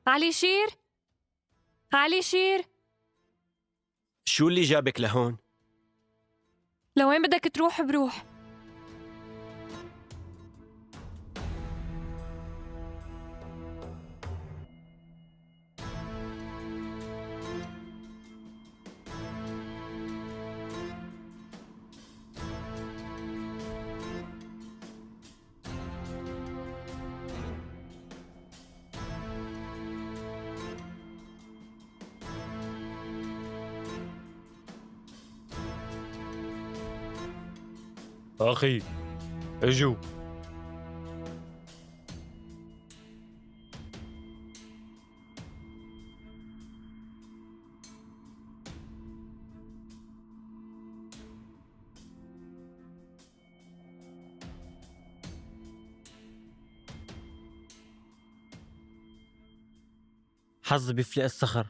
علي شير، علي شير. شو اللي جابك لهون؟ لوين بدك تروح بروح. أخي اجوا. حظ بيفلق الصخر.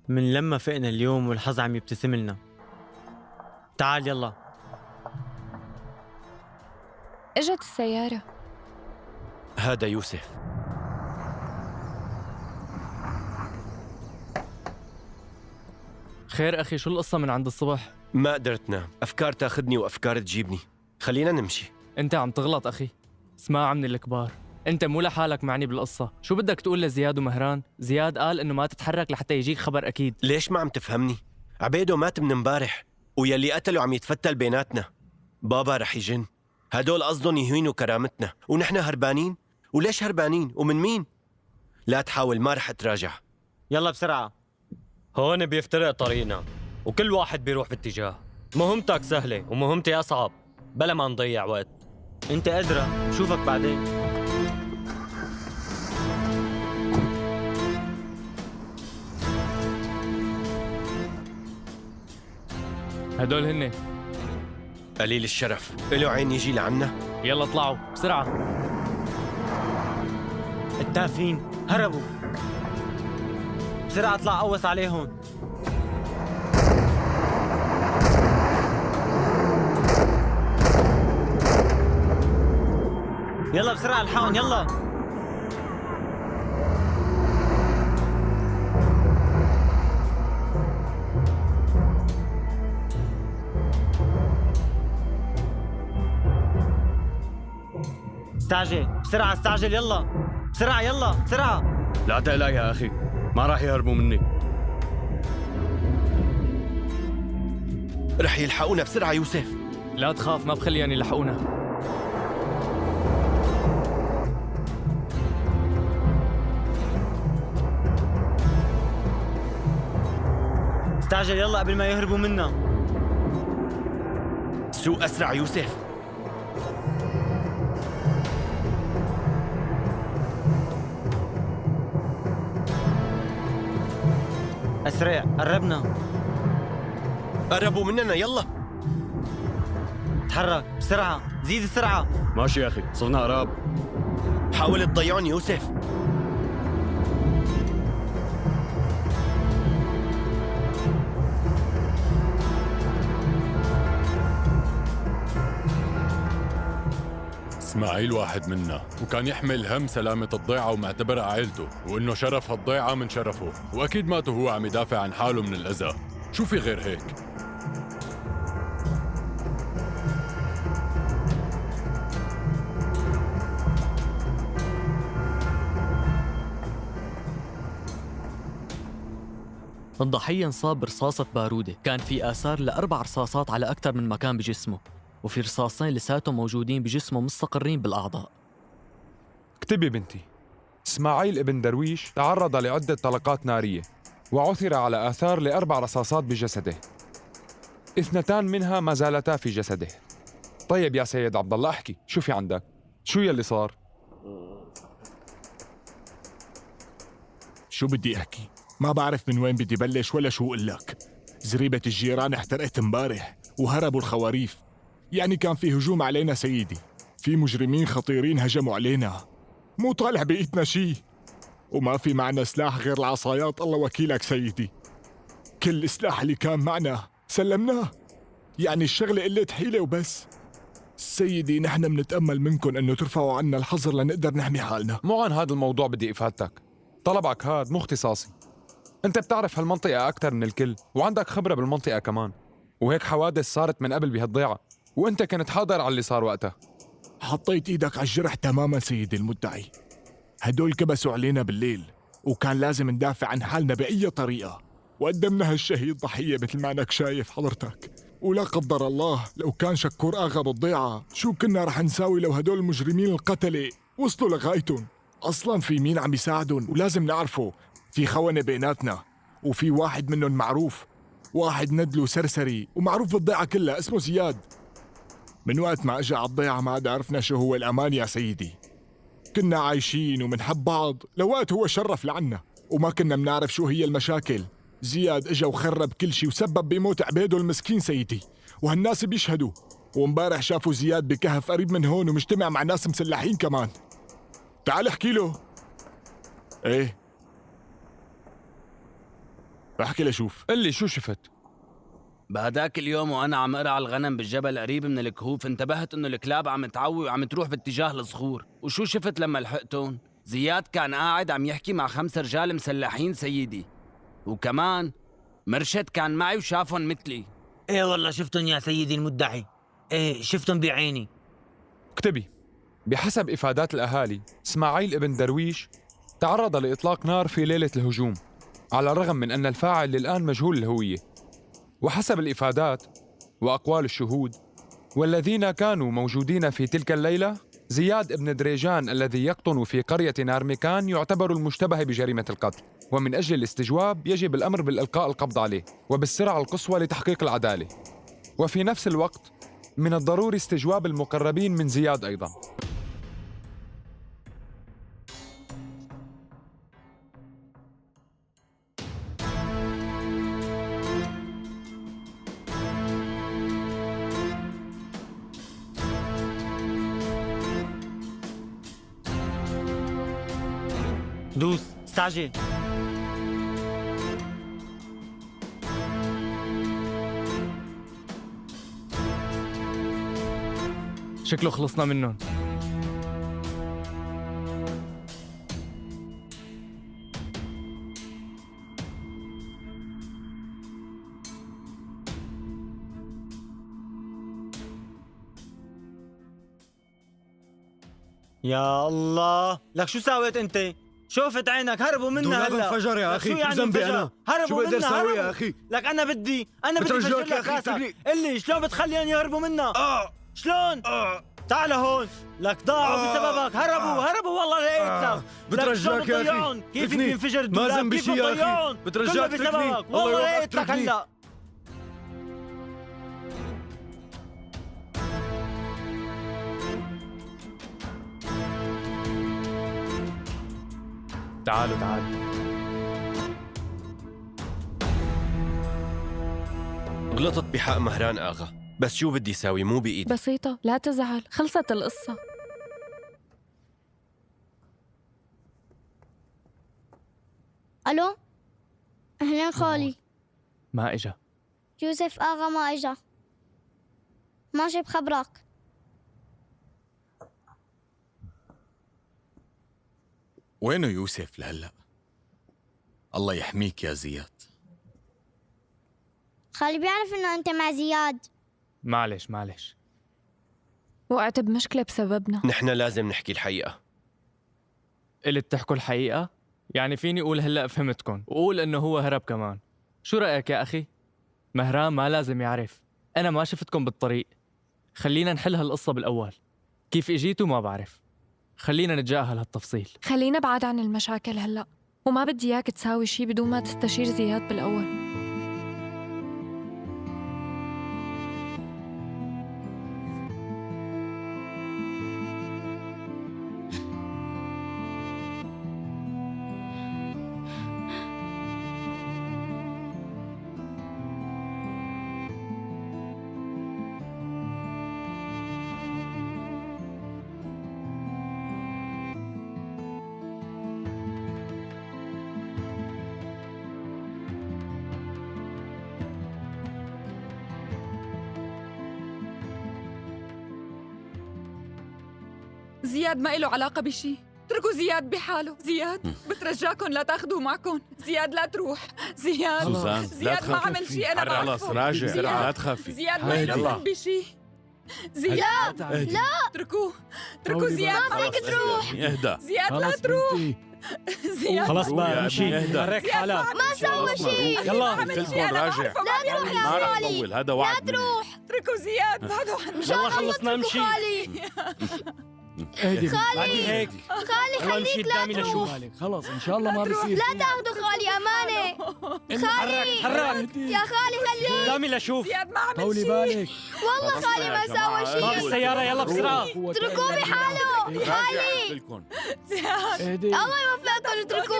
من لما فقنا اليوم والحظ عم يبتسم لنا. تعال يلا. اجت السيارة. هذا يوسف. خير أخي، شو القصة من عند الصبح؟ ما قدرت نام، أفكار تاخذني وأفكار تجيبني. خلينا نمشي. أنت عم تغلط أخي، اسمع من الكبار، أنت مو لحالك معني بالقصة. شو بدك تقول لزياد ومهران؟ زياد قال إنه ما تتحرك لحتى يجيك خبر أكيد. ليش ما عم تفهمني؟ عبيدو مات من امبارح، ويلي قتله عم يتفتل بيناتنا. بابا رح يجن. هدول قصدهم يهينوا كرامتنا، ونحن هربانين. وليش هربانين؟ ومن مين؟ لا تحاول، ما رح اتراجع. يلا بسرعة. هون بيفترق طريقنا وكل واحد بيروح باتجاه. مهمتك سهلة ومهمتي أصعب، بلا ما نضيع وقت. أنت أدرى، بشوفك بعدين. هدول هن. قليل الشرف، إله عين يجي لعنا. يلا اطلعوا بسرعة. التافهين هربوا. بسرعة اطلع قوص عليهم. يلا بسرعة الحقهم، يلا. استعجل بسرعة، استعجل يلا بسرعة، يلا بسرعة. لا تقلق يا أخي، ما راح يهربوا مني. رح يلحقونا بسرعة يوسف. لا تخاف، ما بخليهم يلحقونا. استعجل يلا قبل ما يهربوا منا. سوق أسرع يوسف. أسرع، قربنا. قربوا مننا، يلا. تحرك بسرعة، زيد السرعة. ماشي يا أخي، صرنا قراب. حاول تضيعني يوسف. اسماعيل واحد منا، وكان يحمل هم سلامة الضيعة ومعتبرها عائلته، وإنه شرف هالضيعة من شرفه، وأكيد مات وهو عم يدافع عن حاله من الأذى. شو في غير هيك؟ الضحية انصاب برصاصة بارودة، كان في آثار ل4 رصاصات على أكثر من مكان بجسمه، وفي رصاصين لساتهم موجودين بجسمه مستقرين بالأعضاء. اكتبي بنتي، اسماعيل ابن درويش تعرض لعدة طلقات نارية وعثر على آثار ل4 رصاصات بجسده، 2 منها ما زالتا في جسده. طيب يا سيد عبد الله، احكي شو في عندك؟ شو يلي صار؟ شو بدي احكي؟ ما بعرف من وين بدي بلش ولا شو اقول لك. زريبة الجيران احترقت امبارح وهربوا الخواريف، يعني كان في هجوم علينا سيدي، في مجرمين خطيرين هجموا علينا، مو طالع بإيدنا شي، وما في معنا سلاح غير العصايات. الله وكيلك سيدي، كل السلاح اللي كان معنا سلمناه، يعني الشغلة قلة حيلة وبس. سيدي، نحن منتأمل منكم أنه ترفعوا عنا الحظر لنقدر نحمي حالنا. مو عن هذا الموضوع بدي إفادتك. طلبك هاد مو اختصاصي. أنت بتعرف هالمنطقة أكثر من الكل، وعندك خبرة بالمنطقة كمان، وهيك حوادث صارت من قبل بهالضيعة، وأنت كنت حاضر على اللي صار وقتها. حطيت إيدك على الجرح تماما سيدي المدعي. هدول كبسوا علينا بالليل، وكان لازم ندافع عن حالنا بأي طريقة، وقدمنا هالشهيد ضحية مثل ما أنك شايف حضرتك. ولا قدر الله لو كان شكور آغا بالضيعة، شو كنا رح نساوي لو هدول المجرمين القتلة وصلوا لغايتهم؟ أصلا في مين عم يساعدهم ولازم نعرفه. في خونة بيناتنا، وفي واحد منهم معروف، واحد ندل وسرسري ومعروف بالضيعة كلها، اسمه زياد. من وقت ما اجى على الضيعة ما عاد عرفنا شو هو الأمان يا سيدي. كنا عايشين ومنحب بعض لوقت هو شرف لعنا، وما كنا منعرف شو هي المشاكل. زياد اجا وخرب كل شي وسبب بموت عبيده المسكين سيدي، وهالناس بيشهدوا. وامبارح شافوا زياد بكهف قريب من هون ومجتمع مع ناس مسلحين كمان. تعال احكي له. ايه احكي لشوف. قل لي شو شفت؟ بهداك اليوم وانا عم ارعى الغنم بالجبل قريب من الكهوف، انتبهت انه الكلاب عم تعوي وعم تروح باتجاه الصخور. وشو شفت لما لحقتهم؟ زياد كان قاعد عم يحكي مع 5 رجال مسلحين سيدي، وكمان مرشد كان معي وشافهم مثلي. ايه والله شفتهم يا سيدي المدعي، ايه شفتهم بعيني. اكتبي. بحسب إفادات الأهالي، إسماعيل ابن درويش تعرض لإطلاق نار في ليلة الهجوم، على الرغم من أن الفاعل للآن مجهول الهوية. وحسب الإفادات وأقوال الشهود والذين كانوا موجودين في تلك الليلة، زياد ابن دريجان الذي يقطن في قرية نارميكان يعتبر المشتبه بجريمة القتل، ومن أجل الاستجواب يجب الأمر بالإلقاء القبض عليه وبالسرعة القصوى لتحقيق العدالة. وفي نفس الوقت من الضروري استجواب المقربين من زياد أيضا. دوس، استعجل. شكله خلصنا منهم. يا الله، لك شو ساويت انت؟ شوفت عينك هربوا منا دولاب هلا. انفجر يا لك أخي، شو يعني شو ذنبي انفجر؟ أنا؟ هربوا شو بقدر منا، ساوي يا هربوا. أخي؟ لك أنا بدي بترجاك فجر يا لك أخي، راسك. اتركني. قل لي شلون بتخليهم يهربوا منا؟ شلون؟ تعال هون، لك ضاعوا بسببك، هربوا، هربوا والله لقيتك. لك شلون بترجاك يا أخي، بتضيعهم؟ كيف اتركني. بينفجر ما الدولاب؟ ذنبي كيف شي يا أخي. بتضيعهم؟ بترجاك كله اتركني. بسببك، الله والله يوفقك، لقيتك اتركني. هلا. تعالوا تعالوا. غلطت بحق مهران آغا، بس شو بدي ساوي؟ مو بإيدي. بسيطة، لا تزعل، خلصت القصة. ألو، أهلين خالي. ما إجا يوسف آغا؟ ما إجا. ماشي بخبرك. وينه يوسف لهلا؟ الله يحميك يا زياد. خالي بيعرف إنه أنت مع زياد. معلش معلش، وقعت بمشكلة بسببنا. نحن لازم نحكي الحقيقة. قلت تحكوا الحقيقة؟ يعني فيني أقول هلأ فهمتكن وقول إنه هو هرب كمان. شو رأيك يا أخي؟ مهران ما لازم يعرف، أنا ما شفتكم بالطريق. خلينا نحل هالقصة بالأول. كيف إجيتوا ما بعرف، خلينا نتجاهل هالتفصيل. خلينا بعاد عن المشاكل هلأ، وما بدي إياك تساوي شي بدون ما تستشير زياد بالأول. زياد ما له علاقة بشي. اتركوا زياد بحاله. زياد بترجاكم لا تاخذوه معكم. زياد لا تروح. زياد سوزان، لا زياد ما تخافي. عمل شيء، أنا خلص بعرفه. راجع، زياد. لا تخافي. زياد ما له يلا. ذنب بشي. زياد اهدي. لا اتركوه، اتركوا زياد. ما فيك تروح. اهدى. زياد لا تروح. زياد خلص بقى يا امشي، ابني، اهدى. حرك حالك. ما سوى شيء. يلا. ما عمل قلت شيء، لكم أنا راجع. بعرفه. لا تروح يا ما رح خالي. طول، هذا وعد لا مني. تروح. اتركوا زياد بعده عن مشان يلا الله خلصنا، اتركوا امشي. خالي. اهدي. خالي. هيك. خالي يلا امشي خليك لا قدامي تروح. لشوف. خلص ان شاء الله ما بصير. لا تاخذوا خالي، امانه. خالي حرك. يا خالي خليك. قدامي لشوف. زياد ما عمل طولي شيء. بالك. والله خالي ما سوى باب شيء. السيارة، يلا بسرعة. اتركوه بحاله. راجع خالي قلت لكم. زياد اهدي. الله يوفقكم، اتركوه.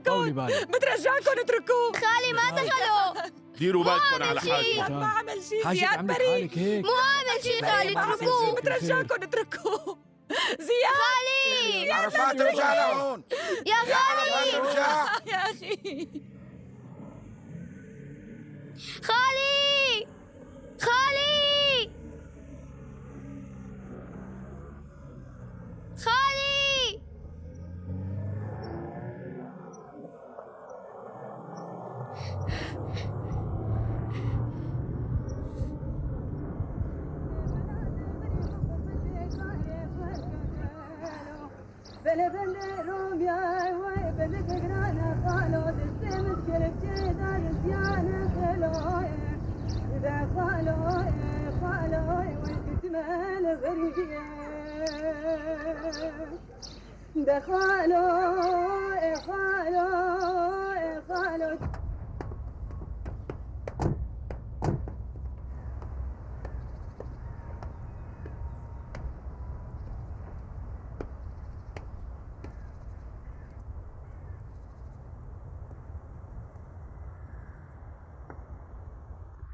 طولي بترجاكم بالك. بترجاكم اتركوه. خالي ما دخلوا. ديروا بالكم على عمل شيء. حالكم. زياد ما عمل شيء. حاجة زياد عملت بريء. حالك هيك. مو عامل شيء خالي، ما عمل شيء. اتركوه. بترجاكم اتركوه. زياد خالي عرفات رجع لهون. يا خالي. عرفات رجع. يا اخي. خالي خالي خالي.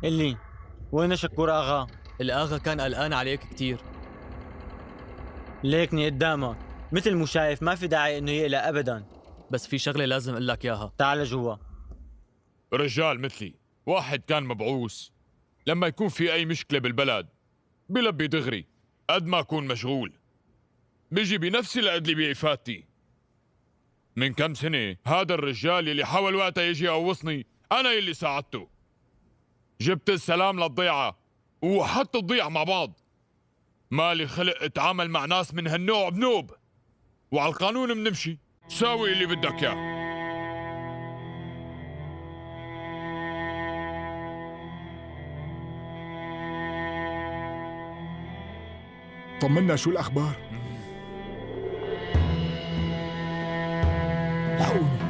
اللي وين شكور اغا؟ الآغا كان قلقان عليك كتير. ليكني قدامك مثل مو شايف، ما في داعي انه يقلق ابدا. بس في شغلة لازم اقول لك اياها. تعال جوا. رجال مثلي، واحد كان مبعوث، لما يكون في أي مشكلة بالبلد بلبي دغري، قد ما أكون مشغول بيجي بنفسي لأدلي بإفادتي. من كم سنة هذا الرجال اللي حاول وقتها يجي يقوصني، أنا اللي ساعدته، جبت السلام للضيعة وحط الضيعة مع بعض. مالي خلق اتعامل مع ناس من هالنوع بنوب، وعلى القانون منمشي. ساوي اللي بدك اياه. طمنا شو الأخبار؟ الحقوني.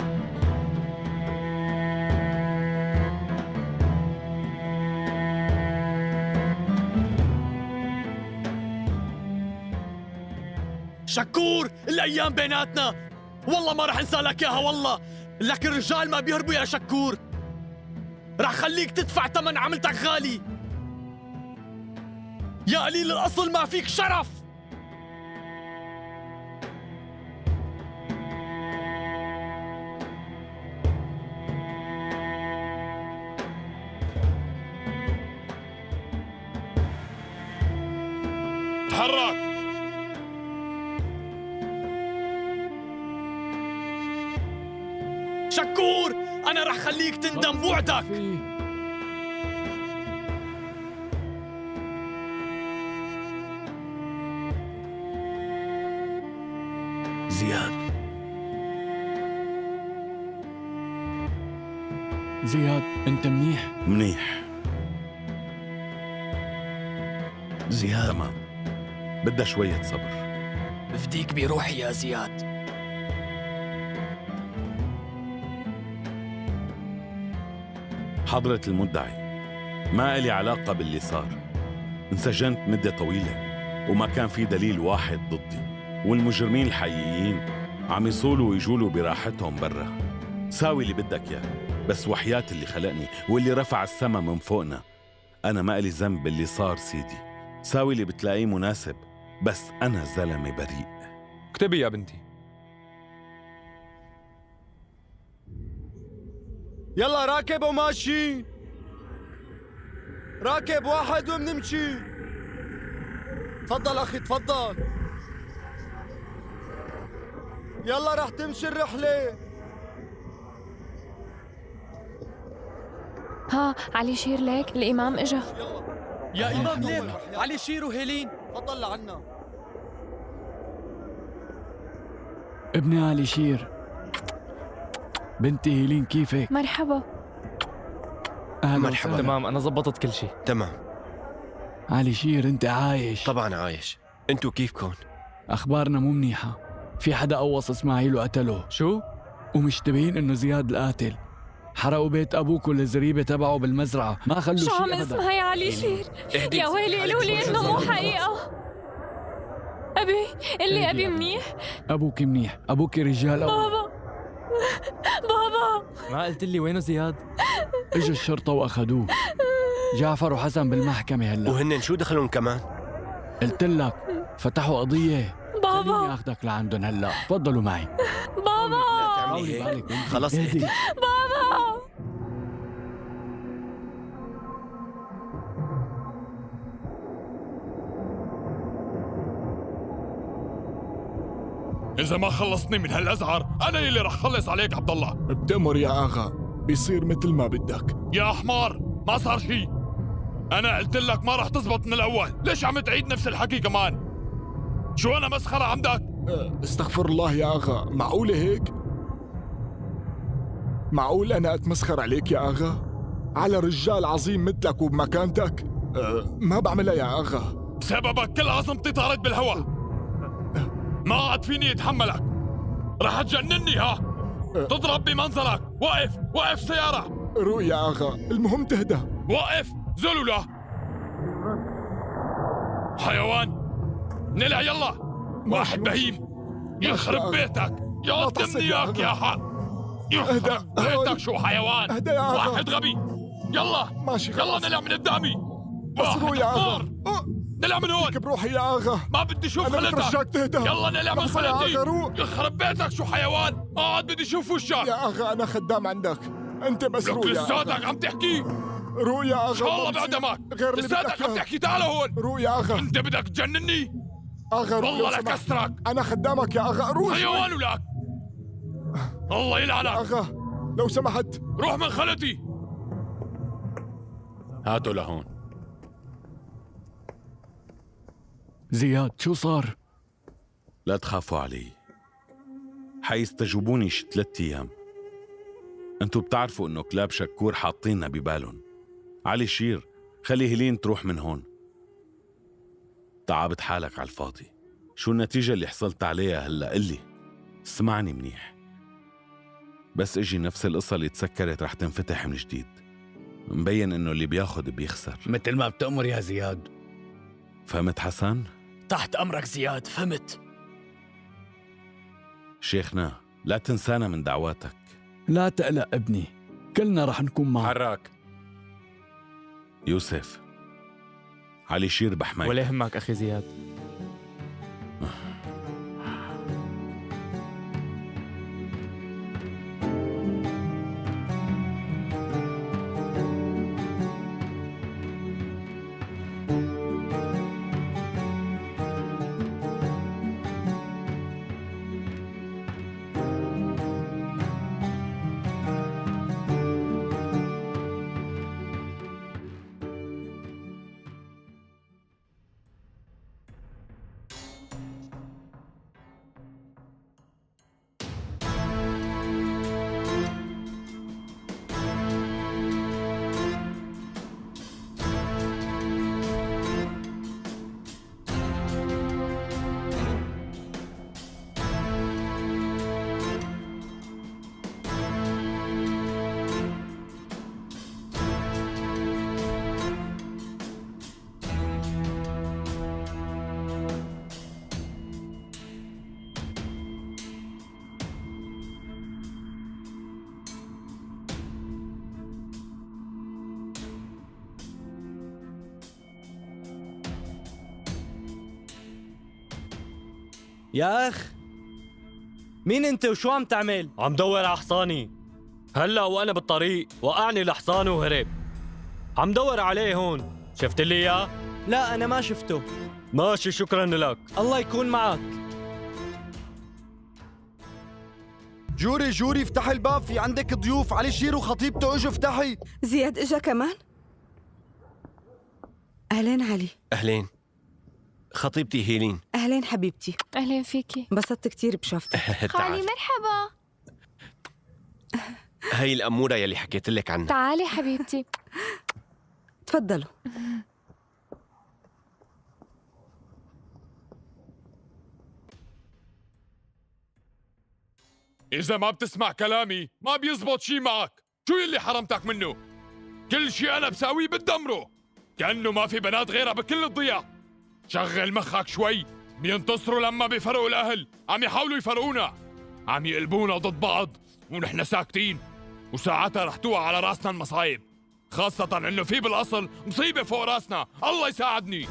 شكور، الأيام بيناتنا، والله ما رح انسى لك إياها والله. لك الرجال ما بيهربوا يا شكور، رح خليك تدفع ثمن عملتك غالي يا قليل الأصل، ما فيك شرف. تحرك. شكور، أنا رح خليك تندم بوعدك. زياد. زياد انت منيح؟ منيح. زياد. تمام، بدها شوية صبر. بفديك بروحي يا زياد. حضرة المدعي، ما إلي علاقة باللي صار. انسجنت مدة طويلة وما كان في دليل واحد ضدي، والمجرمين الحقيقيين عم يصولوا ويجولوا براحتهم برا. ساوي اللي بدك إياه، بس وحياة اللي خلقني واللي رفع السما من فوقنا، أنا ما إلي ذنب باللي صار سيدي. ساوي اللي بتلاقيه مناسب، بس أنا زلمة بريء. اكتبي يا بنتي. يلا راكب وماشي، راكب واحد وبنمشي. تفضل أخي تفضل. يلا رح تمشي الرحلة. ها علي شير، ليك الإمام إجا. يا إمام، ليك علي شير وهيلين. تفضل لعنا. ابني علي شير، بنتي هيلين، كيفك؟ مرحبا. أهلا مرحبا. وسهلا. تمام، أنا زبطت كل شيء. تمام. علي شير، انت عايش؟ طبعا عايش، انتو كيفكن؟ اخبارنا مو منيحة، في حدا قوص اسماعيل وقتله. شو؟ ومشتبهين انه زياد القاتل. حرقوا بيت ابوك والزريبة تبعه بالمزرعة، ما خلوا شو شيء عم ابدا. اسمع يا علي شير؟ اهدي. يا ويلي، قالوا لي إنه مو حقيقة. أبي اللي اهدي أبي يا منيح؟ ابوك منيح، ابوك رجال قوي. بابا، بابا. ما قلت لي وينه زياد؟ اجوا الشرطة واخذوه. جعفر وحسن بالمحكمة هلا. وهن شو دخلهم كمان؟ قلت لك فتحوا قضية. خليني بابا. اخذك لعندهم هلا، تفضلوا معي. بابا. تعملي طولي هيك. بالك بنتي. خلص اهدي. اهدي. بابا. إذا ما خلصتني من هالأزعر، أنا اللي رح خلص عليك عبد الله. بتأمر يا آغا، بيصير مثل ما بدك. يا حمار، ما صار شيء. أنا قلت لك ما رح تزبط من الأول، ليش عم تعيد نفس الحكي كمان؟ شو أنا مسخرة عندك؟ استغفر الله يا آغا، معقولة هيك؟ معقول أنا أتمسخر عليك يا آغا؟ على رجال عظيم مثلك وبمكانتك؟ ما بعملها يا آغا. بسببك كل عظمتي طارت بالهواء. ما عاد فيني اتحملك، رح تجنني. ها، تضرب بمنظرك. وقف، وقف سيارة. روق يا آغا، المهم تهدى. وقف زلولة، حيوان. نلع يلا، واحد بهيم. يخرب آغا. بيتك. لا يا تعصب قدمني يا اياك يا آغا. حق. يخرب بيتك شو حيوان. اهدى يا آغا. واحد غبي. يلا. ماشي يلا. خلص. نلع من قدامي. بس روق يا آغا. حمار. نلع من هون. بروحي يا آغا. ما بدي اشوف أنا خلتك. بترجاك تهدى. يلا نلع من لحظة يا خلتي. آغا، روق. يخرب بيتك شو حيوان، ما عاد بدي اشوف وشك. يا آغا، أنا خدام عندك، أنت بس لك روق يا لساتك آغا. عم تحكي؟ روق يا آغا، ان شاء الله ما بصير بعدمك. غير اللي لساتك بدك عم إياه. تحكي؟ تعال هون. روق يا آغا. انت بدك تجنني؟ آغا روق لو والله سمحت. لكسرك. أنا خدامك يا آغا، روق شوي. حيوان ولك، الله يلعنك. يا آغا لو سمحت. روح من خلتي. هاتوا لهون. زياد، شو صار؟ لا تخافوا علي، حيستجوبوني شي 3 أيام. انتو بتعرفوا انه كلاب شكور حاطيننا ببالهم. علي شير، خلي هيلين تروح من هون. تعبت حالك على الفاضي، شو النتيجة اللي حصلت عليها هلا؟ قلي. اسمعني منيح، بس اجي نفس القصة اللي تسكرت رح تنفتح من جديد. مبين انه اللي بياخد بيخسر. مثل ما بتأمر يا زياد. فهمت حسن؟ تحت أمرك زياد، فهمت. شيخنا، لا تنسانا من دعواتك. لا تقلق ابني، كلنا رح نكون معك. حراك. يوسف، علي شير بحمايتك. ولا يهمك أخي زياد. يا أخ، مين أنت وشو عم تعمل؟ عم دور على حصاني. هلا وانا بالطريق وقعني الحصان وهرب. عم دور عليه هون، شفت لي اياه؟ لا، أنا ما شفته. ماشي، شكرا لك. الله يكون معك. جوري جوري افتحي الباب، في عندك ضيوف. علي شير وخطيبته اجوا، افتحي. زياد اجا كمان؟ اهلين علي. أهلين، خطيبتي هيلين. اهلين حبيبتي. أهلين فيكي. انبسطت كثير بشوفتك. خالي تعال. مرحبا. هي الأمورة يلي حكيت لك عنها. تعالي حبيبتي. تفضلوا. إذا ما بتسمع كلامي ما بيزبط شي معك. شو يلي حرمتك منه؟ كل شي أنا بساويه بتدمره، كأنه ما في بنات غيرها بكل الضياع. شغل مخك شوي. بينتصروا لما بيفرقوا الأهل، عم يحاولوا يفرقونا، عم يقلبونا ضد بعض ونحن ساكتين، وساعتها رح توقع على راسنا المصايب، خاصة إنه في بالأصل مصيبة فوق راسنا. الله يساعدني.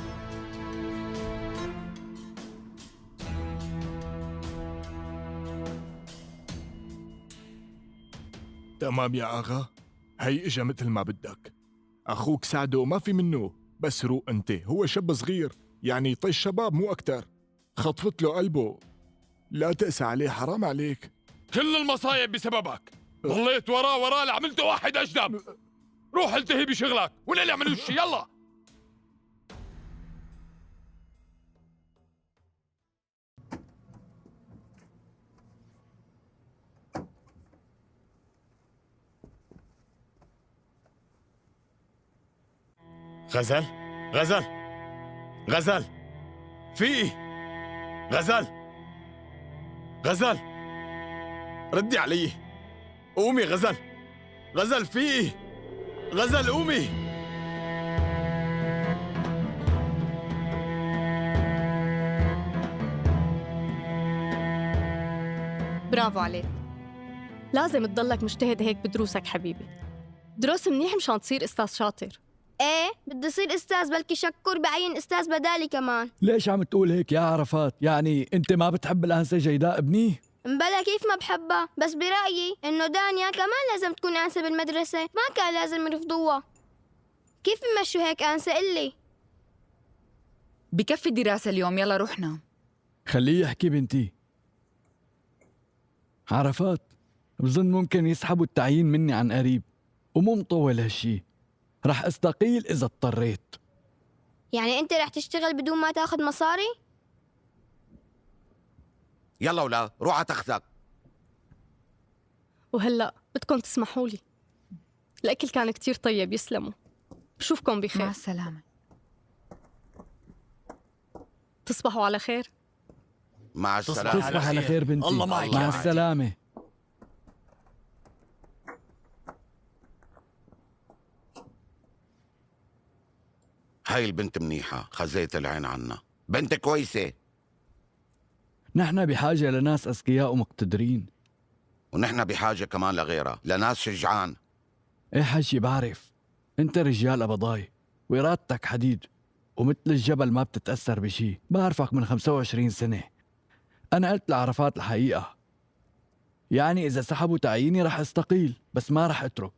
تمام يا آغا، هي إجا مثل ما بدك. أخوك سعده ما في منه، بس روق أنت، هو شاب صغير، يعني طيش شباب مو أكتر. خطفت له قلبه، لا تقسى عليه، حرام عليك. كل المصايب بسببك، ضليت وراه وراه لعملته واحد أجدب. روح التهي بشغلك ونقلع من وشي، يلا. غزل، غزل، غزل، في غزل، غزل، ردي علي، قومي غزل، غزل في غزل، قومي. برافو عليك، لازم تضلك مجتهد هيك بدروسك حبيبي. دروس منيح مشان تصير استاذ شاطر. ايه بدي صير استاذ، بلكي شكور بعين استاذ بدالي كمان. ليش عم تقول هيك يا عرفات؟ يعني انت ما بتحب الانسه جيداء ابني؟ مبلا كيف ما بحبها، بس برأيي انه دانيا كمان لازم تكون انسة بالمدرسة، ما كان لازم يرفضوها. كيف بمشوا هيك انسة قلي؟ بكفي دراسة اليوم، يلا روح نام. خليه يحكي بنتي. عرفات بظن ممكن يسحبوا التعيين مني عن قريب، ومو مطول هالشي، رح استقيل اذا اضطريت. يعني انت رح تشتغل بدون ما تاخذ مصاري؟ يلا ولا روح على تختك. وهلا بدكم تسمحوا لي، الاكل كان كتير طيب، يسلموا. بشوفكم بخير. مع السلامة. تصبحوا على خير. مع السلامة. تصبح على خير بنتي. الله معك يا مع بنتي. السلامة. هاي البنت منيحة، خزيت العين عنا، بنت كويسة. نحن بحاجة لناس أذكياء ومقتدرين. ونحن بحاجة كمان لغيرها، لناس شجعان. ايه حجي بعرف انت رجال قبضاي وإرادتك حديد ومثل الجبل ما بتتأثر بشي. بعرفك من 25 سنة. أنا قلت لعرفات الحقيقة، يعني إذا سحبوا تعييني رح استقيل، بس ما رح أترك.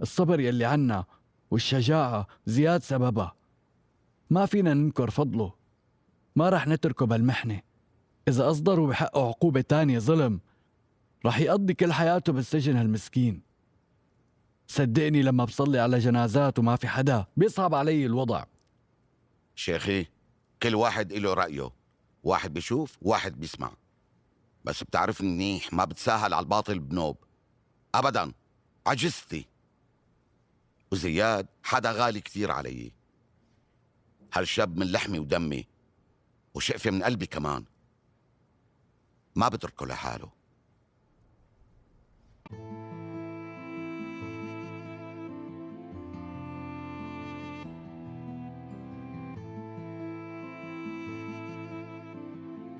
الصبر يلي عنا والشجاعة زياد سببها، ما فينا ننكر فضله، ما رح نتركه بالمحنة. إذا أصدروا بحقه عقوبة تانية ظلم، رح يقضي كل حياته بالسجن هالمسكين. صدقني لما بصلي على جنازات وما في حدا بيصعب علي الوضع. شيخي كل واحد له رأيه، واحد بيشوف واحد بيسمع، بس بتعرفني منيح ما بتساهل على الباطل بنوب أبدا. عجزتي، وزياد حدا غالي كثير علي، هالشاب من لحمي ودمي وشقفة من قلبي كمان، ما بتركه لحاله.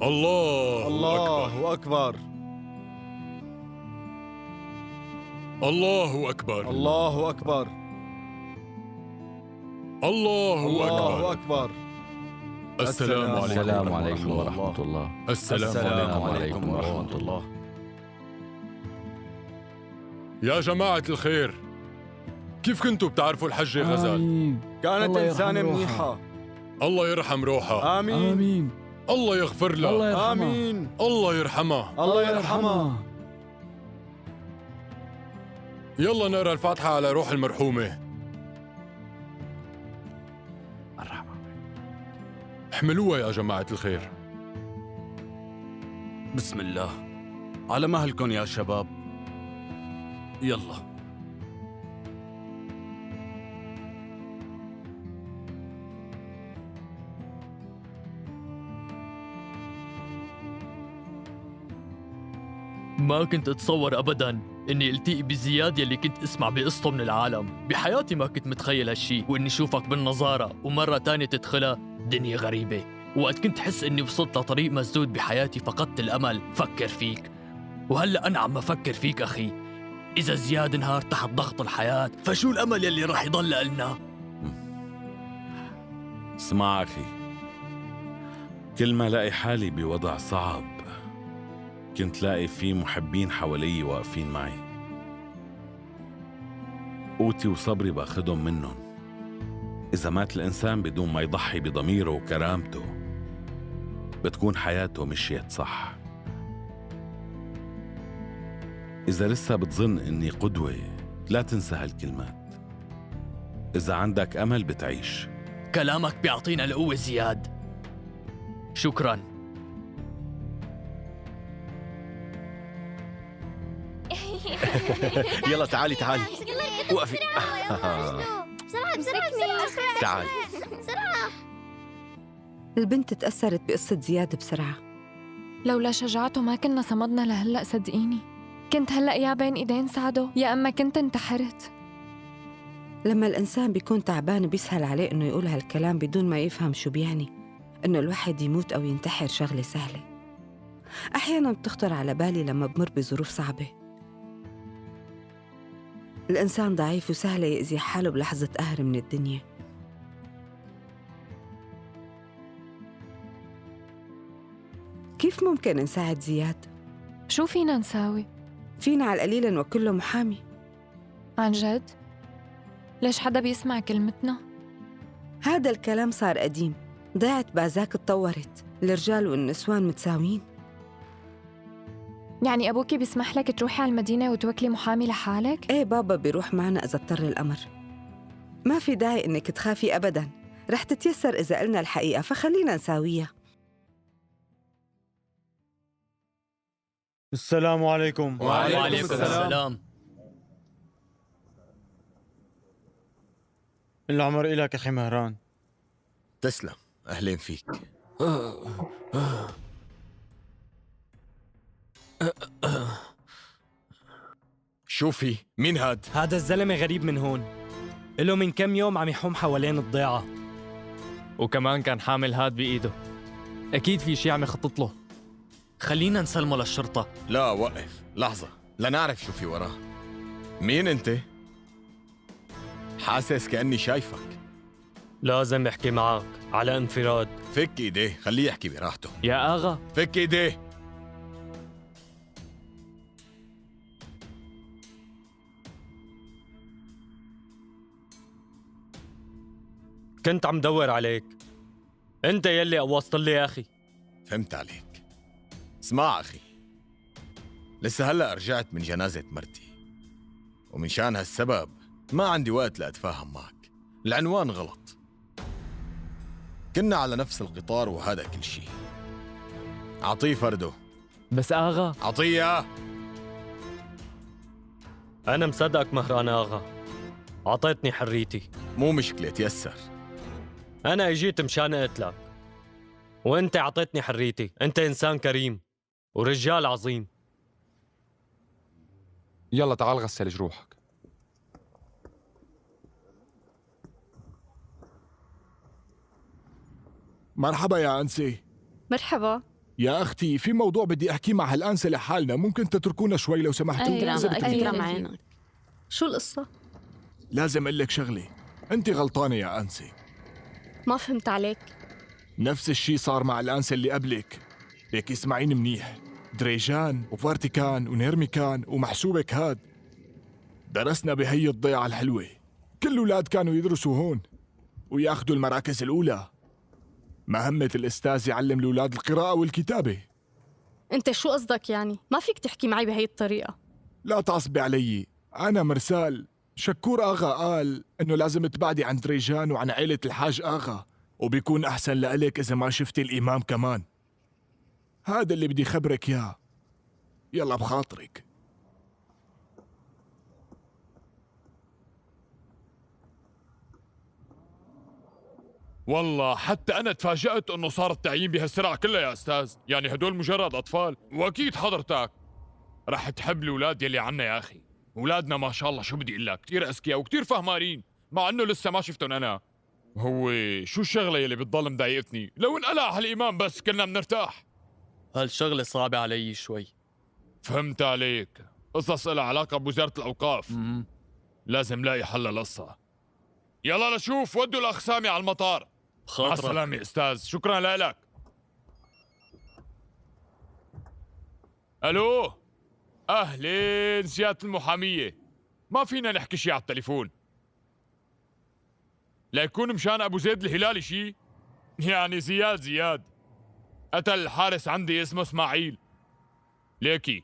الله الله أكبر. الله أكبر. الله أكبر. الله الله أكبر. أكبر. السلام عليكم. السلام عليكم ورحمة الله. السلام عليكم ورحمة الله. يا جماعة الخير، كيف كنتوا بتعرفوا الحجة غزل؟ آمين. كانت الله يرحم إنسانة روحها. منيحة. الله يرحم روحها. آمين. آمين. الله يغفر لها. الله يرحمها. آمين. الله يرحمها. الله يرحمها. يلا نقرا الفاتحة على روح المرحومة. احملوها يا جماعة الخير. بسم الله، على مهلكن يا شباب. يلا. ما كنت اتصور ابدا اني التقي بزياد يلي كنت اسمع بقصته من العالم. بحياتي ما كنت متخيل هالشي، واني اشوفك بالنظارة ومرة تانية تدخلها. دنيا غريبة. وقت كنت حس اني وصلت لطريق مسدود بحياتي فقدت الامل فكر فيك، وهلا انا عم افكر فيك اخي. اذا زياد انهار تحت ضغط الحياة، فشو الامل يلي راح يضل لنا؟ اسمع أخي، كل ما لاقي حالي بوضع صعب كنت لاقي في محبين حوالي واقفين معي. قوتي وصبري باخدهم منهم. إذا مات الإنسان بدون ما يضحي بضميره وكرامته بتكون حياته مشيت صح. إذا لسه بتظن إني قدوة لا تنسى هالكلمات. إذا عندك أمل بتعيش. كلامك بيعطينا القوة زياد، شكراً. يلا تعالي تعالي، وقفي. بسرعة بسرعة بسرعة، تعالي بسرعة. البنت تأثرت بقصة زياد بسرعة. لولا شجاعته ما كنا صمدنا لهلأ، صدقيني. كنت هلأ يا بين إيدين سعده يا أما كنت انتحرت. لما الإنسان بيكون تعبان بيسهل عليه إنه يقول هالكلام بدون ما يفهم شو بيعني. إنه الواحد يموت أو ينتحر شغلة سهلة. أحياناً بتخطر على بالي لما بمر بظروف صعبة. الإنسان ضعيف وسهل يأذي حاله بلحظة قهر من الدنيا. كيف ممكن نساعد زياد؟ شو فينا نساوي؟ فينا على القليل نوكله محامي. عن جد؟ ليش حدا بيسمع كلمتنا؟ هذا الكلام صار قديم. ضيعة بازاك تطورت، الرجال والنسوان متساويين. يعني أبوكي بيسمح لك تروحي على المدينة وتوكلي محامي لحالك؟ إيه بابا بيروح معنا إذا اضطر الأمر. ما في داعي إنك تخافي أبداً، رح تتيسر إذا قلنا الحقيقة، فخلينا نساويها. السلام عليكم. وعليكم السلام. العمر إلك أخي مهران. تسلم، أهلين فيك. شو في؟ مين هاد؟ هذا الزلمة غريب من هون، له من كم يوم عم يحوم حوالين الضيعة، وكمان كان حامل هاد بإيده. أكيد في شي عم يخطط له. خلينا نسلمه للشرطة. لا وقف لحظة، لنعرف شو في وراه. مين أنت؟ حاسس كأني شايفك. لازم احكي معك على انفراد. فك ايديه، خليه يحكي براحته. يا آغا فك ايديه. كنت عم دور عليك، انت يلي قوصت لي يا اخي. فهمت عليك. اسمع اخي، لسه هلا رجعت من جنازة مرتي، ومن شان هالسبب ما عندي وقت لأتفاهم معك. العنوان غلط، كنا على نفس القطار وهذا كل شيء. أعطيه فرده. بس آغا. أعطيه. أنا مصدقك مهران آغا، أعطيتني حريتي. مو مشكلة، تيسر. أنا إجيت مشان أقتلك وأنت أعطيتني حريتي. أنت إنسان كريم ورجال عظيم. يلا تعال غسل جروحك. مرحبا يا أنسي. مرحبا يا أختي، في موضوع بدي أحكي مع هالأنسة لحالنا، ممكن تتركونا شوي لو سمحتوا؟ أكرم عينك. شو القصة؟ لازم أقول لك شغلة، أنت غلطانة يا أنسي. ما فهمت عليك. نفس الشي صار مع الأنسة اللي قبلك. ليك اسمعيني منيح، دريجان وفارتيكان ونيرميكان ومحسوبك هاد درسنا بهي الضيعة الحلوة. كل الأولاد كانوا يدرسوا هون وياخذوا المراكز الأولى. مهمة الأستاذ يعلم الأولاد القراءة والكتابة. أنت شو قصدك يعني؟ ما فيك تحكي معي بهي الطريقة. لا تعصبي علي، أنا مرسال. شكور آغا قال إنه لازم تبعدي عن دريجان وعن عيلة الحاج آغا، وبيكون أحسن لإلك إذا ما شفتي الإمام كمان. هذا اللي بدي خبرك إياه. يلا بخاطرك. والله حتى أنا تفاجأت إنه صار التعيين بهالسرعة كلها يا أستاذ. يعني هدول مجرد أطفال، وأكيد حضرتك رح تحب الأولاد يلي عنا يا أخي. أولادنا ما شاء الله شو بدي أقول لك، كثير أذكياء وكثير فهمانين، مع إنه لسه ما شفتهم أنا. هو شو الشغلة يلي بتضل مضايقتني؟ لو انقلع هالإمام بس كنا بنرتاح. هالشغلة صعبة علي شوي. فهمت عليك، قصص لها علاقة بوزارة الأوقاف. لازم لاقي حل للقصة. يلا لشوف، ودوا الأخ سامي على المطار. بخاطرك. مع السلامة أستاذ، شكرا لك. ألو، أهلين سيادة المحامية. ما فينا نحكي شي على التليفون. ليكون مشان أبو زيد الهلالي شي؟ يعني زياد قتل الحارس عندي اسمه اسماعيل. ليكي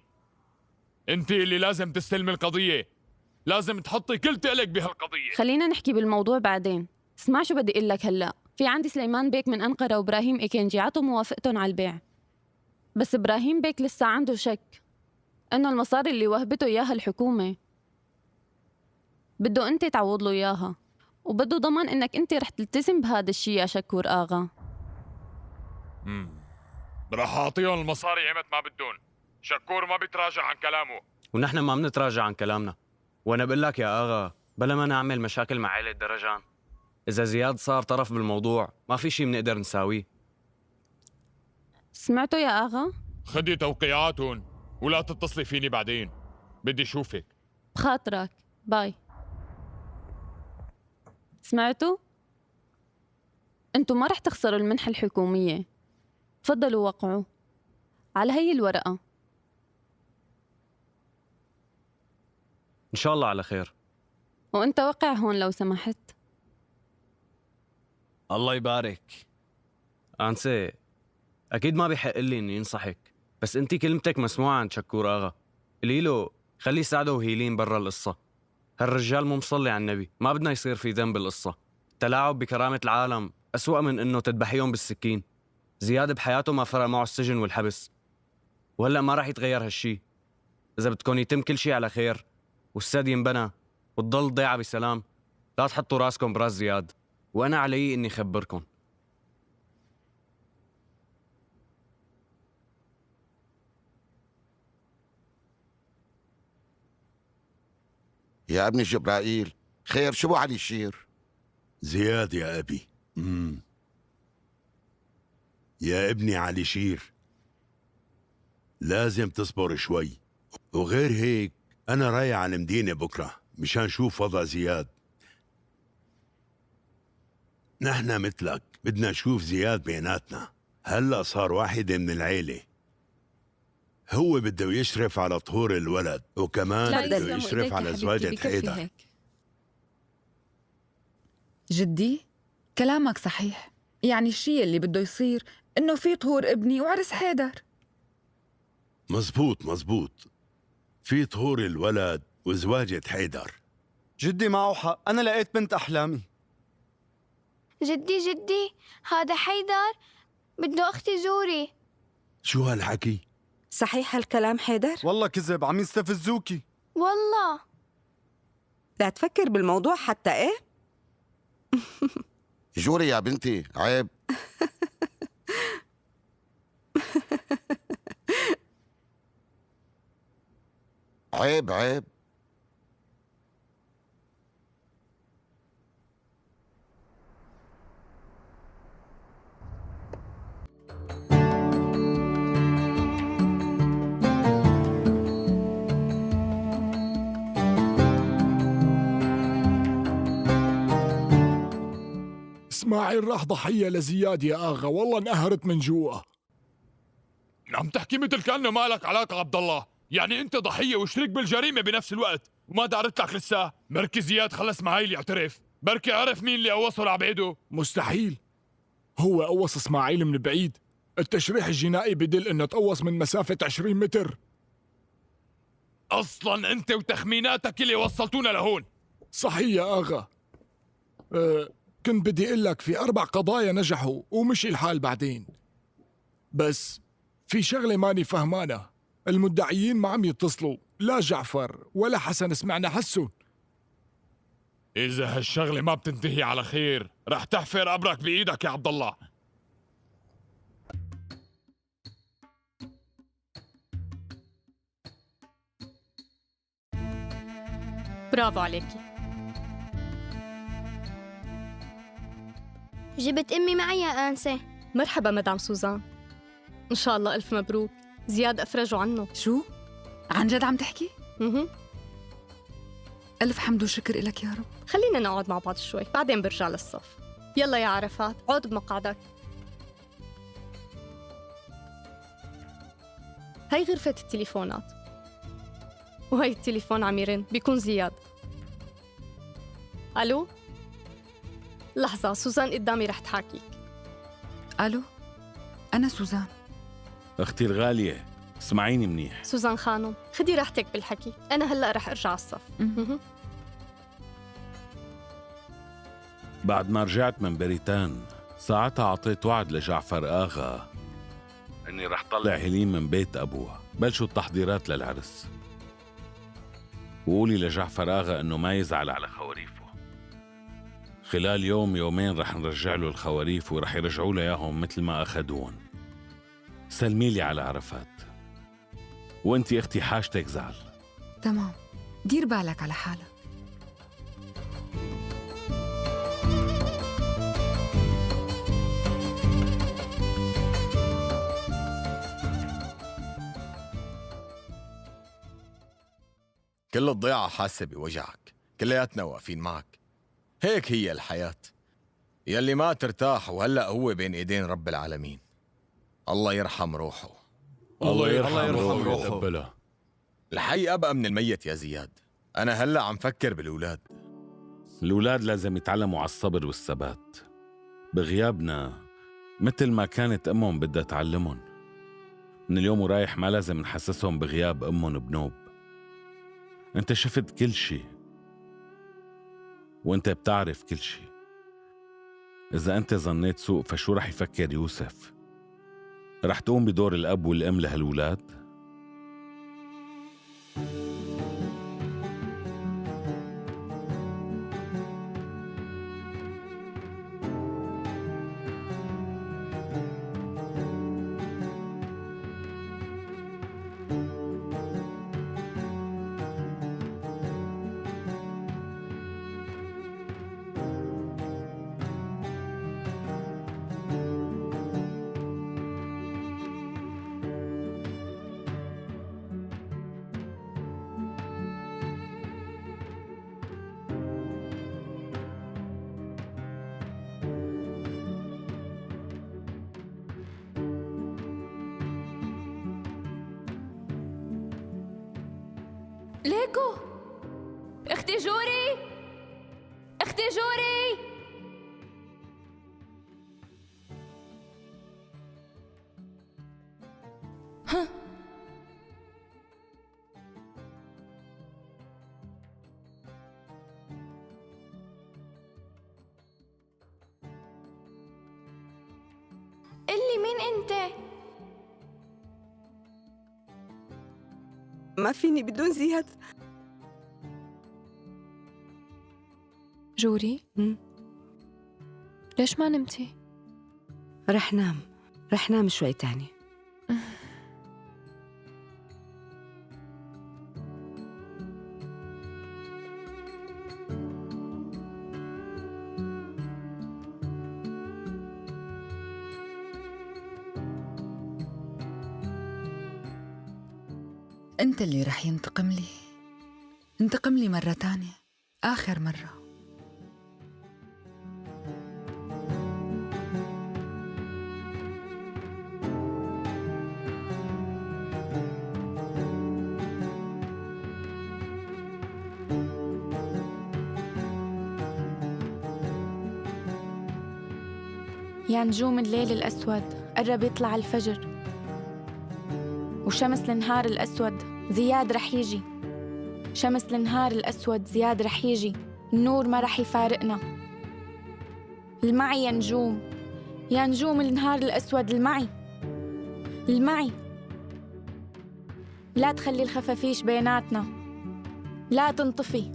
انت اللي لازم تستلمي القضية، لازم تحطي كل تقلك بهالقضية. خلينا نحكي بالموضوع بعدين. اسمع شو بدي اقول لك هلا. في عندي سليمان بيك من أنقرة وإبراهيم إيكينجي عطوا موافقتهم على البيع، بس إبراهيم بيك لسه عنده شك إنه المصاري اللي وهبته إياها الحكومة بده أنت تعوض له إياها، وبده ضمان إنك أنت رح تلتزم بهذا الشيء يا شكور آغا. رح أعطيهم المصاري ايمت ما بدهم. شكور ما بيتراجع عن كلامه، ونحن ما بنتراجع عن كلامنا. وأنا بقول لك يا آغا، بلا ما نعمل مشاكل مع عائلة درجان، إذا زياد صار طرف بالموضوع ما في شيء بنقدر نساويه. سمعتوا يا آغا؟ خدي توقيعاتهم ولا تتصلي فيني بعدين، بدي اشوفك. بخاطرك، باي. سمعتوا؟ انتو ما رح تخسروا المنحة الحكومية. تفضلوا وقعوا على هي الورقة. إن شاء الله على خير. وانت وقع هون لو سمحت. الله يبارك. أنسي، أكيد ما بحق لي إني أنصحك، بس أنت كلمتك مسموعة عند شكور آغا. قولي له خليه سعده وهيلين برا القصة. هالرجال مو مصلي على النبي، ما بدنا يصير في ذنب بالقصة. التلاعب بكرامة العالم أسوأ من إنه تذبحيهم بالسكين. زياد بحياته ما فرق معه السجن والحبس، وهلأ ما راح يتغير هالشي. إذا بدكم يتم كل شي على خير والسد ينبنى وتضل الضيعة بسلام، لا تحطوا راسكم براس زياد، وأنا علي إني خبركم. يا ابني جبرائيل، خير شو بو علي الشير؟ زياد يا أبي. يا ابني علي شير، لازم تصبر شوي، وغير هيك أنا رايح على المدينة بكرة مشان شوف وضع زياد. نحن مثلك بدنا نشوف زياد بيناتنا. هلأ صار واحد من العيلة، هو بده يشرف على طهور الولد، وكمان بده يشرف على زواجة حيدر. جدي كلامك صحيح، يعني الشيء اللي بده يصير إنه في طهور ابني وعرس حيدر. مزبوط مزبوط، في طهور الولد وزواجة حيدر. جدي معه حق، أنا لقيت بنت أحلامي. جدي جدي هذا حيدر بده أختي جوري. شو هالحكي؟ صحيح هالكلام حيدر؟ والله كذب، عم يستفزوكي. والله لا تفكر بالموضوع حتى. إيه؟ جوري يا بنتي عيب. عيب عيب. اسماعيل راح ضحية لزياد يا آغا، والله انقهرت من جوا. عم تحكي مثل كأنه ما لك علاقة عبد الله، يعني أنت ضحية وشريك بالجريمة بنفس الوقت، وما دارت لك لسه. بركي زياد خلص معايل يعترف، بركي عرف مين اللي قوصه لعبيده. مستحيل، هو قوص اسماعيل من بعيد. التشريح الجنائي بدل انه تقوص من مسافة 20 متر. اصلا انت وتخميناتك اللي وصلتونا لهون. صحيح يا آغا. كنت بدي أقول لك في 4 قضايا نجحوا ومشي الحال بعدين، بس في شغلة ماني فهمانة. المدعيين ما عم يتصلوا، لا جعفر ولا حسن سمعنا حسن. إذا هالشغلة ما بتنتهي على خير رح تحفر قبرك بإيدك يا عبد الله. برافو عليكي. جبت أمي معي يا أنسة. مرحبا مدام سوزان، إن شاء الله ألف مبروك. زياد أفرجوا عنه. شو؟ عن جد عم تحكي؟ مهم. ألف حمد وشكر إلك يا رب. خلينا نقعد مع بعض شوي، بعدين برجع للصف. يلا يا عرفات، عود بمقعدك. هاي غرفة التليفونات، وهي التليفون عم يرن، بيكون زياد. ألو؟ لحظة، سوزان قدامي رح تحاكيك. ألو، أنا سوزان. أختي الغالية، اسمعيني منيح. سوزان خانم، خدي راحتك بالحكي، أنا هلأ رح أرجع على الصف. بعد ما رجعت من بريتان، ساعتها عطيت وعد لجعفر آغا إني رح طلع هيلين من بيت أبوها. بلشوا التحضيرات للعرس، وقولي لجعفر آغا إنه ما يزعل على خواريفه. خلال يوم يومين رح نرجع له الخواريف ورح يرجعوا له إياهم مثل ما أخذوهم. سلمي لي على عرفات، وانتي اختي حاجتك زعل. تمام، دير بالك على حالك. كل الضيعة حاسة بوجعك، كلياتنا واقفين معك. هيك هي الحياة، يلي ما ترتاح وهلأ هو بين ايدين رب العالمين. الله يرحم روحه. الله يرحم روحه. الحي أبقى من الميت يا زياد. أنا هلأ عم فكر بالأولاد. الأولاد لازم يتعلموا على الصبر والثبات بغيابنا، مثل ما كانت أمهم بدها تعلمهم. من اليوم ورايح ما لازم نحسسهم بغياب أمهم بنوب. أنت شفت كل شيء وأنت بتعرف كل شيء. إذا أنت ظنيت سوء فشو رح يفكر يوسف؟ رح تقوم بدور الأب والأم لهالولاد؟ ليكو، اختي جوري، اختي جوري. ها. قلي مين انت؟ ما فيني بدون زياد. جوري، ليش ما نمتي؟ رح نام، رح نام شوي تاني. أنت اللي رح ينتقم لي. انتقم لي مرة تانية، آخر مرة. يا نجوم الليل الأسود، قرب يطلع الفجر وشمس النهار الأسود، زياد رح يجي. شمس النهار الأسود، زياد رح يجي، النور ما رح يفارقنا. المعي يا نجوم، يا نجوم النهار الأسود، المعي، المعي. لا تخلي الخفافيش بيناتنا، لا تنطفي،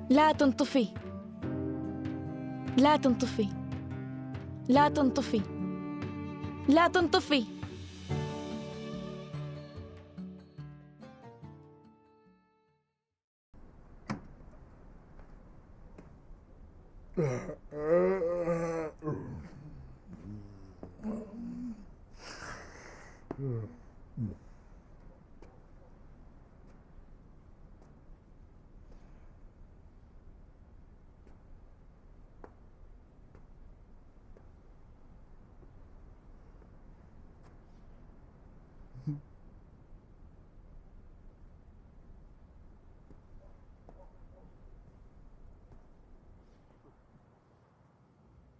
لا تنطفي، لا تنطفي، لا تنطفي، لا تنطفي.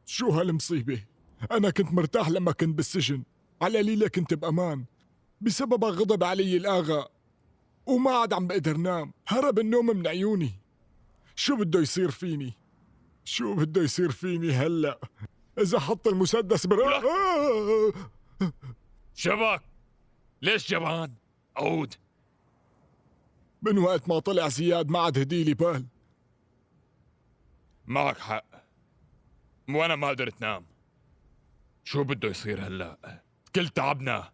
شو هالمصيبة؟ أنا كنت مرتاح لما كنت بالسجن، على قليلة كنت بأمان. بسببها غضب علي الآغا وما عاد عم بقدر نام، هرب النوم من عيوني. شو بده يصير فيني؟ شو بده يصير فيني هلأ؟ إذا حط المسدس برا. شبك؟ ليش جبان؟ عود. من وقت ما طلع زياد ما عاد هديلي بال. معك حق، وانا ما قدرت نام. شو بده يصير هلا؟ كل تعبنا،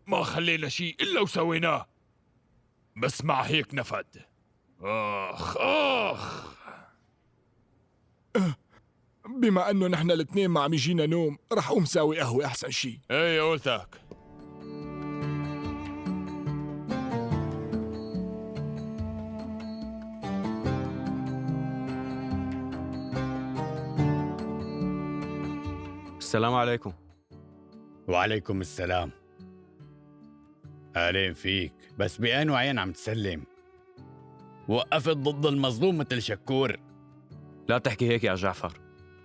ما خلينا شيء الا وسويناه، بس مع هيك نفد. اخ اخ. بما انه نحن الاثنين ما عم يجينا نوم، رح قوم ساوي قهوة احسن شيء. ايه قلتك. السلام عليكم. وعليكم السلام. أهلين فيك، بس بأنو عين عم تسلم؟ وقفت ضد المظلوم مثل شكور. لا تحكي هيك يا جعفر،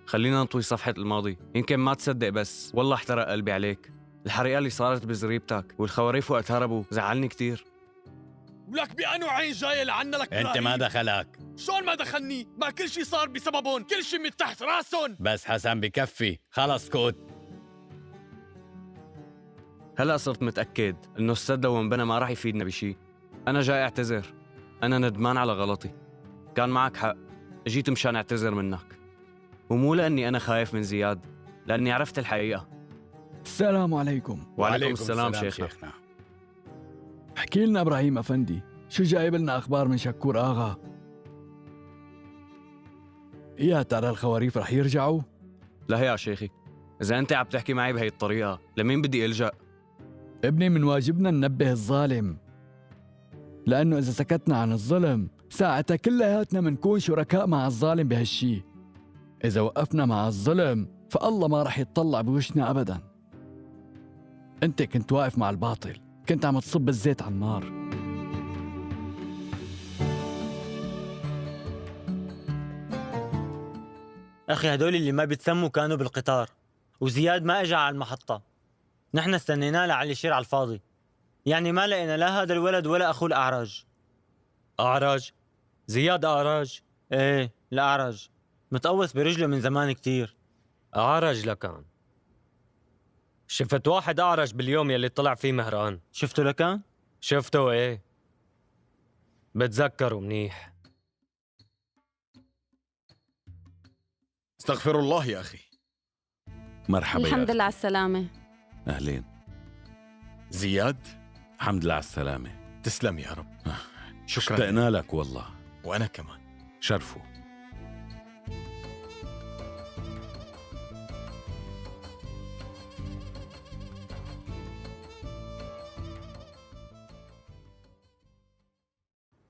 خلينا نطوي صفحة الماضي. يمكن ما تصدق بس والله احترق قلبي عليك. الحريقة اللي صارت بزريبتك والخواريف وقت هربوا زعلني كتير. ولك بأنو عين جاية لعنا لك؟ انت ما دخلك. شلون ما دخلني؟ ما كل شيء صار بسببهم، كل شيء من تحت راسهم. بس حسن بكفي، خلص كوت. هلا صرت متأكد انه السد لو انبنى ما راح يفيدنا بشيء. انا جاي اعتذر، انا ندمان على غلطي. كان معك حق، اجيت مشان اعتذر منك، ومو لاني انا خايف من زياد، لاني عرفت الحقيقة. السلام عليكم. وعليكم السلام شيخنا. احكي لنا ابراهيم افندي، شو جايب لنا اخبار من شكور آغا؟ يا ترى الخواريف رح يرجعوا؟ لا يا شيخي، اذا انت عم تحكي معي بهي الطريقة لمين بدي الجأ؟ ابني من واجبنا ننبه الظالم، لأنه إذا سكتنا عن الظلم ساعتها كلياتنا منكون شركاء مع الظالم بهالشي. إذا وقفنا مع الظلم فالله ما رح يتطلع بوشنا أبداً. أنت كنت واقف مع الباطل، كنت عم تصب الزيت على النار. أخي هدول اللي ما بيتسموا كانوا بالقطار، وزياد ما إجا على المحطة. نحن استنيناه لعلي شير على الفاضي، يعني ما لقينا لا هذا الولد ولا أخوه الأعرج. أعرج؟ زياد أعرج؟ إيه الأعرج، متقوس برجله من زمان كتير. أعرج لكان. شفت واحد أعرج باليوم يلي طلع فيه مهران. شفته لكان؟ شفته إيه، بتذكره منيح. استغفر الله يا أخي. مرحبا. الحمد لله على السلامة. أهلين زياد. الحمد لله على السلامة. تسلم يا رب. شكرا، اشتقنا لك والله. وأنا كمان. شرفوا.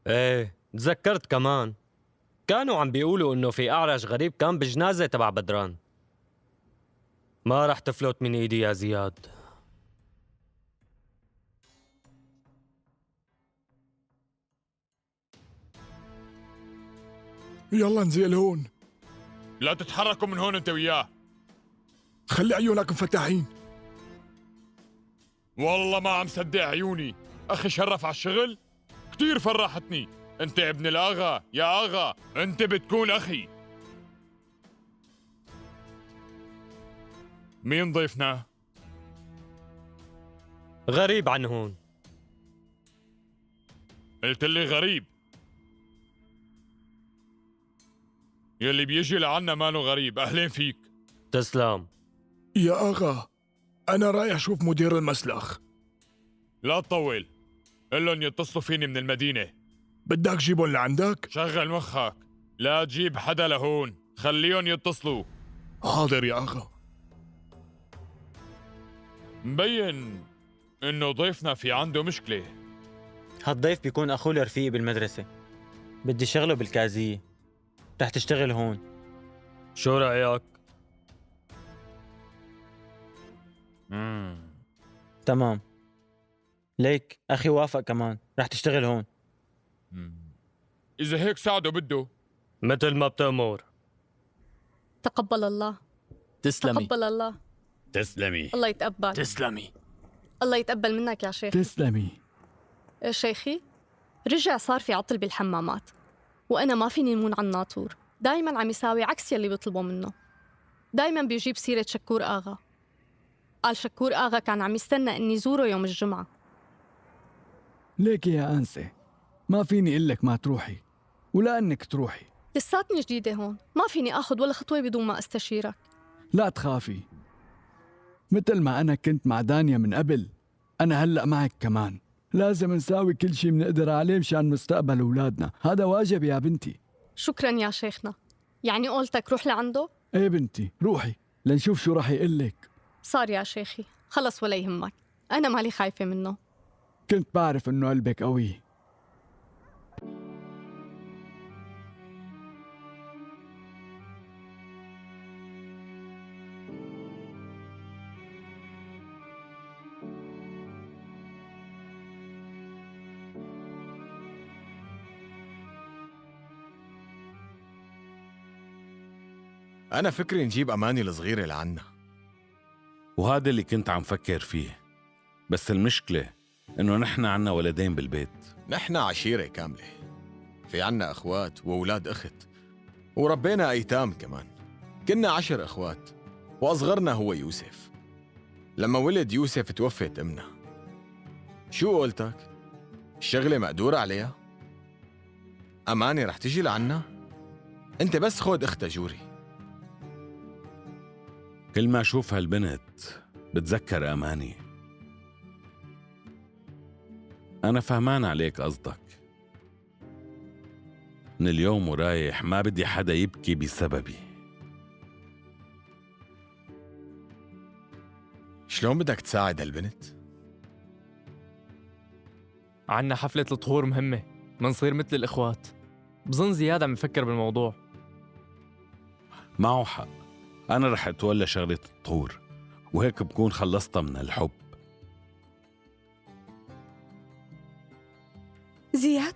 ايه تذكرت كمان، كانوا عم بيقولوا انه في اعرج غريب كان بجنازة تبع بدران. ما رح تفلت من ايدي يا زياد. يلا نزيل هون. لا تتحركوا من هون انت وياه. خلي عيونك مفتحين. والله ما عم صدق عيوني، اخي شرف على الشغل. كتير فرحتني. أنت ابن الآغا يا آغا، أنت بتكون أخي. مين ضيفنا؟ غريب عن هون. قلت لي غريب؟ يلي بيجي لعنا مانو غريب. أهلين فيك. تسلم يا آغا، أنا رايح أشوف مدير المسلخ. لا تطول، قل لهم يتصلوا فيني من المدينة. بدك جيبهم لعندك؟ شغل مخك، لا تجيب حدا لهون، خليهم يتصلوا. حاضر يا آغا. مبين إنه ضيفنا في عنده مشكلة. هالضيف بيكون أخوه لرفيقي بالمدرسة، بدي شغله بالكازية. رح تشتغل هون. شو رأيك؟ تمام. ليك أخي وافق كمان، رح تشتغل هون. إذا هيك ساعده بده. مثل ما بتأمر. تقبل الله. تسلمي. تقبل الله. تسلمي. الله يتقبل. تسلمي. الله يتقبل منك يا شيخ. تسلمي. شيخي، رجع صار في عطل بالحمامات، وأنا ما فيني نمون على الناطور. دايماً عم يساوي عكس يلي بيطلبه منه. دايماً بيجيب سيرة شكور آغا. قال شكور آغا كان عم يستنى إني زوره يوم الجمعة. ليكي يا أنسة، ما فيني إلك ما تروحي ولا إنك تروحي. لساتني جديدة هون، ما فيني آخذ ولا خطوة بدون ما أستشيرك. لا تخافي، مثل ما أنا كنت مع دانيا من قبل، أنا هلأ معك كمان. لازم نساوي كل شي بنقدر عليه مشان مستقبل أولادنا، هذا واجب يا بنتي. شكرا يا شيخنا. يعني قولتك روح لعنده؟ ايه بنتي، روحي لنشوف شو رح يقلك. صار يا شيخي، خلص ولا يهمك، أنا مالي خايفة منه. كنت بعرف إنه قلبك قوي. أنا فكري نجيب أماني الصغيرة لعنا. وهذا اللي كنت عم فكر فيه، بس المشكلة إنه نحن عنا ولدين بالبيت. نحن عشيرة كاملة، في عنا أخوات وأولاد أخت، وربينا أيتام كمان. كنا 10 أخوات، وأصغرنا هو يوسف. لما ولد يوسف توفت أمنا. شو قولتك؟ الشغلة مقدورة عليها؟ أماني رح تجي لعنا؟ أنت بس خود أختها جوري. كل ما أشوف هالبنت بتذكر أماني. أنا فهمان عليك قصدك. من اليوم ورايح ما بدي حدا يبكي بسببي. شلون بدك تساعد هالبنت؟ عنا حفلة الطهور مهمة، منصير مثل الإخوات. بظن زياد عم يفكر بالموضوع. معه حق، أنا رح أتولى شغلة الطهور، وهيك بكون خلصتها من الحب. زياد،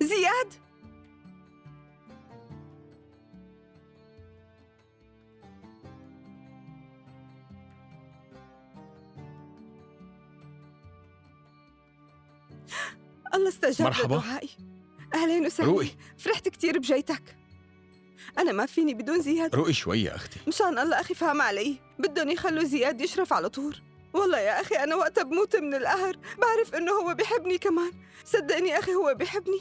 زياد، الله استجاب مرحبا. لدعائي. أهلين وسهلا. روقي. فرحت كتير بجيتك. أنا ما فيني بدون زياد. روقي شوي يا أختي. مشان الله أخي فهم علي، بدهم يخلوا زياد يشرف على طول. والله يا أخي أنا وقتها بموت من القهر، بعرف إنه هو بحبني كمان، صدقني أخي هو بحبني.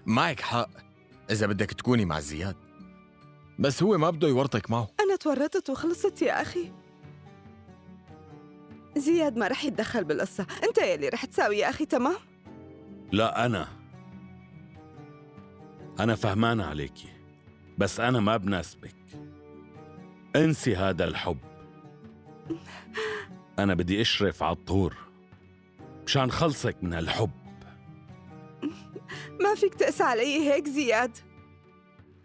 معك حق إذا بدك تكوني مع زياد، بس هو ما بده يورطك معه. أنا تورطت وخلصت يا أخي. زياد ما رح يتدخل بالقصة، أنت يلي رح تساوي يا أخي، تمام؟ لا أنا فهمان عليكي، بس أنا ما بناسبك. انسي هذا الحب. أنا بدي أشرف على الطهور مشان خلصك من هالحب. ما فيك تقسى علي هيك زياد.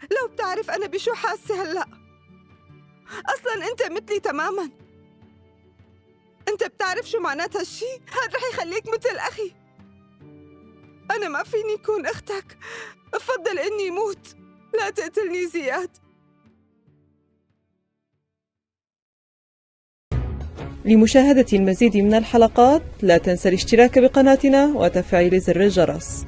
لو بتعرف أنا بشو حاسة هلأ. أصلاً أنت مثلي تماماً. أنت بتعرف شو معنات هالشي؟ هاد رح يخليك مثل أخي. أنا ما فيني أكون أختك، بفضل إني موت. لا تقتلني زياد. لمشاهدة المزيد من الحلقات لا تنسى الاشتراك بقناتنا وتفعيل زر الجرس.